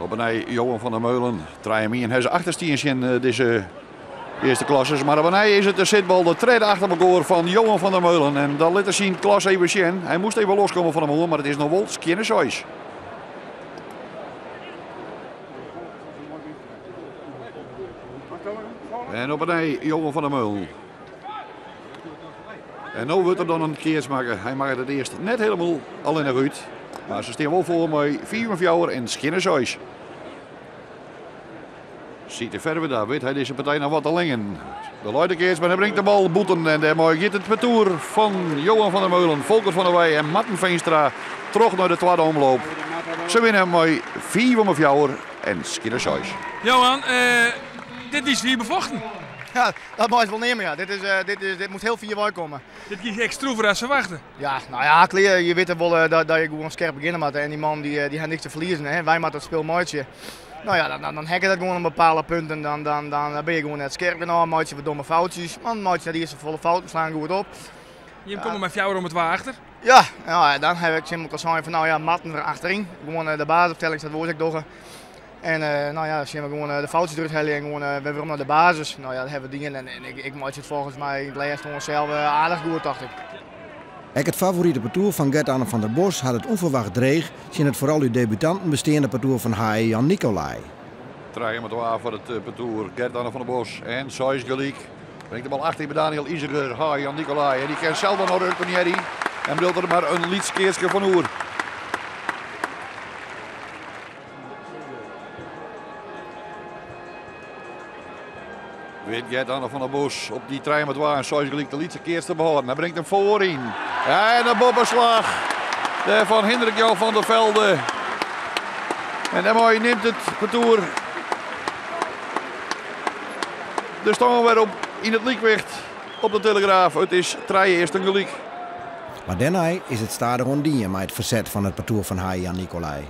Op 'e nij Johan van der Meulen. Trije om ien ha se achterstien tsjin dizze earste klassers. Mar op 'e nij is it de sitbal, de tredde achter elkoar fan Johan van der Meulen. En dan lit er syn klasse even sjen. Hy moast even loskomme fan 'e moarn, mar it is noch wol skjinne seis. En op 'e nij Johan van der Meulen. En no wurdt der dan in keats makke. Hy makket it earst net helemaal allinnich út. Mar se stean wol foar mei 5 om 4 en skjinne seis. Siete Ferwerda wit hy dizze partij noch wat te lingen. De leit de keats, mar hy bringt de bal bûten. En dêrmei giet it partoer fan Johan van der Meulen, Folkert van der Weij en Marten Veenstra troch nei de twadde omloop. Se winne mei 5 om 4 en skjinne seis. Johan, dit wie swier befochten. Ja, dat mei wol neame, ja. Dit moat hiel fier weikomme. Dit gie ek stroefer as ferwachte. Ja, no ja, klear. Je witte wol dat je gewoan skerp begjinne moatte. En dy man dy hat niks te ferliezen. Hè. Wy moatte it spul meitsje. No ja, dan hekke dat gewoan op bepaalde punten. Dan binne je gewoan net skerp genôch. Meitsje wat domme foutsjes. Man meitsje net earst folle fouten, slaan goed op. Je komme mei 4 om 2 achter. Ja, no, dan ha ik tsjin elkoar sein fan, no ja, Marten der achteryn. Gewoan de basisopstelling, dat wol ik dogge. En no ja, sjen we gewoan de foutsjes derút helje en gewoan wer werom nei de basis. No ja, dat ha we dien en ik meitsje it folgens my yn it lêste oan sels aardich goed, tocht ik. Ek it favorite partoer fan Gert-Anne van der Bos hat it ûnferwacht dreech tsjin it foaral út debutanten besteande partoer fan H.E. Jan Nicolai. 3 om 2 foar it partoer Gert-Anne van der Bos en 6 gelyk. Bringt de bal achter by Daniel Iseger, H.E. Jan Nicolai. En dy kin sels dan noch returnearje. En bliuwt der mar in lyts keatske fan oer. Wit Gert-Anne van der Bos op dy 3 om 2 en 6 gelyk de lytse keats te behâlden. Hy bringt him foaryn. En de boppeslach. Dêr fan Hendrik Jan van der Velde. En dêrmei nimt it partoer de stân wer op yn it lykwicht op de Telegraaf. It is 3 earsten gelyk. Mar dêrnei is it stadichoan dien mei it ferset fan it partoer fan H. Jan Nicolai.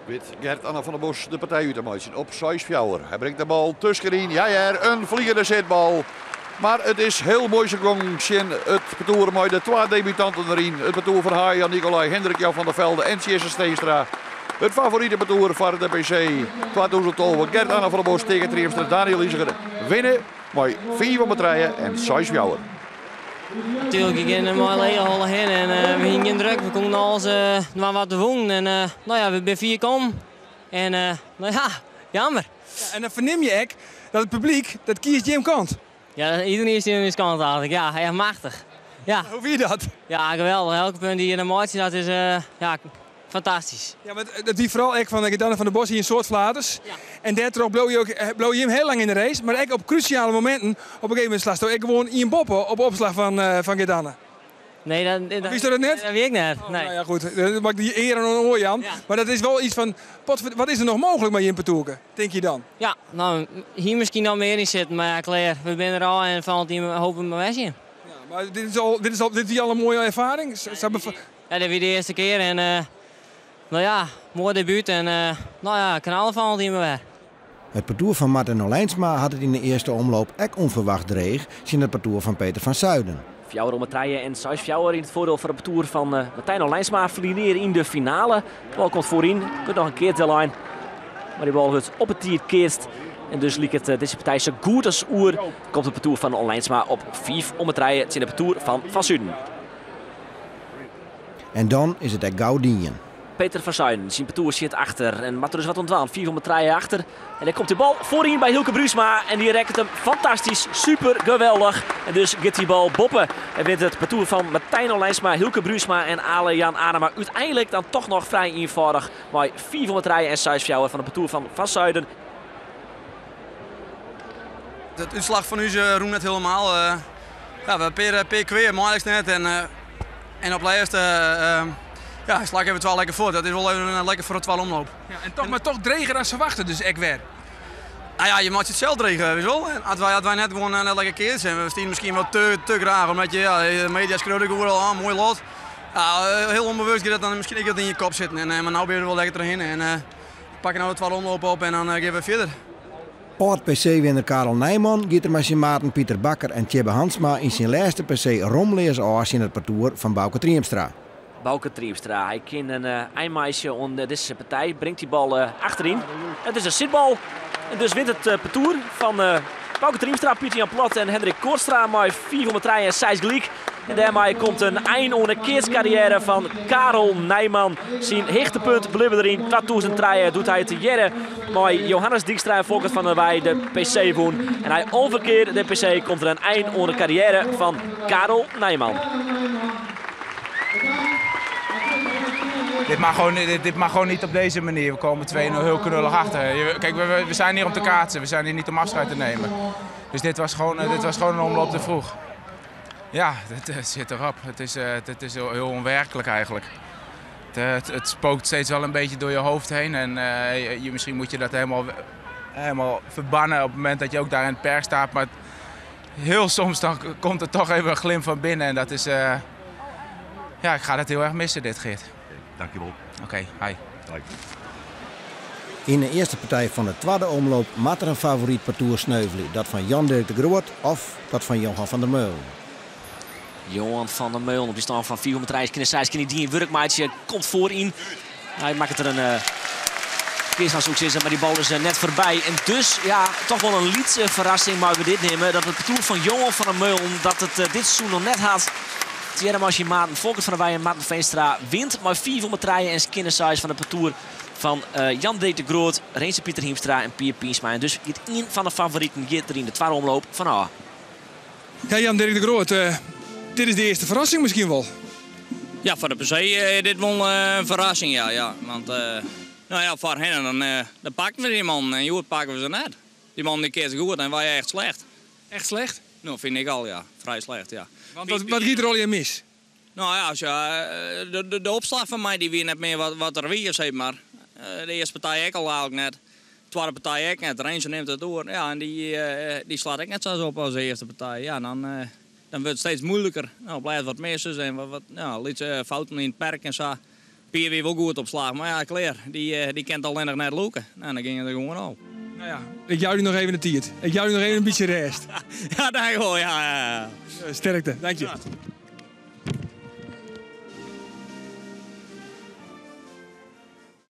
Wit Gert-Anne van der Bos de partij út te meitsjen op 6-4. Hy bringt de bal tuskenyn. Ja, in fleanende sitbal. Mar it is hiel moai gong tsjin it partoer mei de twa debutanten deryn. It partoer fan H. Jan Nicolai, Hendrik Jan van der Velde en Tjisse Steenstra. It favorite partoer foar de PC 2012. Gert-Anne van der Bos tsjin Triemstra, Daniel Iseger winne mei 5 om 3 en 6-4. Natuerlik, ik gean mei lege holle hinne en we hiene gjin druk. We koene alles mar wat we woene. En no ja, we binne fier kommen. En no ja, jammer. Ja, en dan fernim je ek dat it publyk, dat kiest jim kant. Ja, iderien is oan ús kant eigentlik. Ja, echt machtich. Ja. Hoe wie dat? Ja, geweldich. Elke punt dy't je dan meitsje, dat is ja, fantastysk. Ja, mar dat wie foaral ek fan Gert-Anne van der Bos hie in soad flaters. Ja. En dêrtroch bleau je, ek, bleau je him hiel lang yn de race. Mar ek op krúsjale mominten, op in gegeven momint slasto ek gewoan ien boppe op opslach fan Gert-Anne. Nee, dat Wist dat net? Dat wie ik net. Oh, Nee. No ja, goed. Dan moat ik dy eare oan oar jaan. Ja. Mar dat is wol yts fan, wat is der noch mooglik mei jim partoerke, tink je dan? Ja, no, hjir miskien noch mear yn sitten, mar ja, klear. We binne der al en fan it team hoopje we mar wer sjen. Ja, mar dit is al in moaie erfaring. Ja, dit wie de earste kear en no ja, moai debút en no ja, knallen fan it team wer. It partoer fan Martin Olijnsma hat it yn de earste omloop ek ûnferwacht dreech tsjin it partoer fan Peter van Zuiden. 4 om 3 en 6-4 yn it foardiel foar it partoer fan Martijn Olijnsma. Ferline yn de finale. De bal komt foaryn. Komt noch in kear de lijn. Mar dy bal wurdt op 'e tiid keatst. En dus liket dizze partij sa goed as oer. Komt it partoer fan Olijnsma op 5 om 3 tsjin it partoer fan Van Zuiden. En dan is it ek gau dien. Peter van Zuiden, syn partoer sit achter en moat der dus wat oan dwaan. 5 om 3 achter. En dan komt de bal foaryn by Hylke Bruinsma. En dy rekket him fantastysk, super geweldich. En dus giet dy bal boppe. En wint it partoer fan Martijn Olijnsma, Hylke Bruinsma en Ale Jan Anema úteinlik dan dochs noch frij ienfâldich mei 5 om 3 en 6-4 fan it partoer fan Van Zuiden. De útslach fan ús rûn net hielendal. Ja, we in pear kwea, mooglik net. En op lêste, ja, slach even twa lekker fuort. Dat is wol even lekker foar de twadde omloop. Ja, en toch, mar dochs dreger as ferwachte, dus ek wer. No ja, je moatte it sels dreech, witst wol. En as wy net gewoan net lekker keatse en we steane miskien wat te graach, omdat je, ja, de media skreaut ek oeral oan, moai lot. Ja, hiel ûnbewust giet dat dan miskien ek wat yn je kop sitten. En, mar no binne we wol lekker derhinne. En pakke no de twadde omloop op en dan gean we fierder. Âld-PC-winner Karel Nijman giet der mei syn maten Pieter Bakker en Tjibbe Hansma yn syn lêste PC romleas ôf tsjin it partoer fan Bauke Triemstra. Bauke Triemstra. Hy kin in ein meitsje oan dizze partij. Bringt die bal achteryn. It is in sitbal. En dus wint it partoer fan Bauke Triemstra, Pieter Jan Plat en Hendrik Kootstra mei 503 en 6 gelyk. En dêrmei komt in ein oan de keatskarriêre fan Karel Nijman. Syn hichtepunt blibbe der yn 2003 doe't hy tegearre mei Johannes Dijkstra en Folkert van der Weij de PC wûn. En hy alve kear de PC komt der in ein oan de karriêre fan Karel Nijman. Dit mag, gewoon, dit mag gewoon niet op deze manier. We komen 2-0 heel knullig achter. Kijk, we zijn hier om te kaatsen. We zijn hier niet om afscheid te nemen. Dus dit was gewoon een omloop te vroeg. Ja, het zit erop. Het is heel, heel onwerkelijk eigenlijk. Het spookt steeds wel een beetje door je hoofd heen. En misschien moet je dat helemaal verbannen op het moment dat je ook daar in het perk staat. Maar heel soms dan komt er toch even een glimp van binnen. En dat is... Ja, ik ga dat heel erg missen, dit, Geert. Dankjewel. Oké, okay, hi. Hi. In de eerste partij van de tweede omloop moet er een favoriet partoer sneuvelen. Dat van Jan-Dirk de Groot of dat van Johan van der Meulen. Johan van der Meulen op die stand van 400 reis. Kunnen die een werkmaatje komt voorin. Hij maakt er een keer van succes, maar die bal is net voorbij. En dus, ja, toch wel een lietse verrassing, maar we dit nemen. Dat het partoer van Johan van der Meulen, dat het dit seizoen nog net had. Thierry Marchi Maarten, Folkert van der Weij en Maarten Veenstra wint maar 400 rijen en skinner size van het partoer van Jan D. de Groot, Renze Pieter Hiemstra en Pier Piensma. En dus gaat één van de favorieten gaat er in de tweede omloop van A. Ja, Jan Dirk de Groot, dit is de eerste verrassing misschien wel. Ja, voor de PC dit wel een verrassing, ja. Ja. Want voor hen dan pakken we die man en Joert pakken we ze net. Die man die keert goed en wij echt slecht. Echt slecht? Nou, vind ik al, ja. Vrij slecht, ja. Want wat giet er al in mis? Nou ja, als je, de opslag van mij die weer net meer wat er wie is, zeg maar. De eerste partij ook al eigenlijk net. De tweede partij ook net. Renze neemt het door. Ja, en die slaat ook net zo op als de eerste partij. Ja, dan wordt het steeds moeilijker. Nou, blijft wat missen en wat, ja, liet fouten in het perk en zo. Pier weer wel goed op slag, maar ja, Claire, die kent alleen nog net loeken. Nou, dan ging het er gewoon al. Nou ja, ik jou die nog even de tiert. Ik jou die nog even een beetje rest. Ja, dank je wel, ja, ja, ja. Sterkte, dank je. Ja.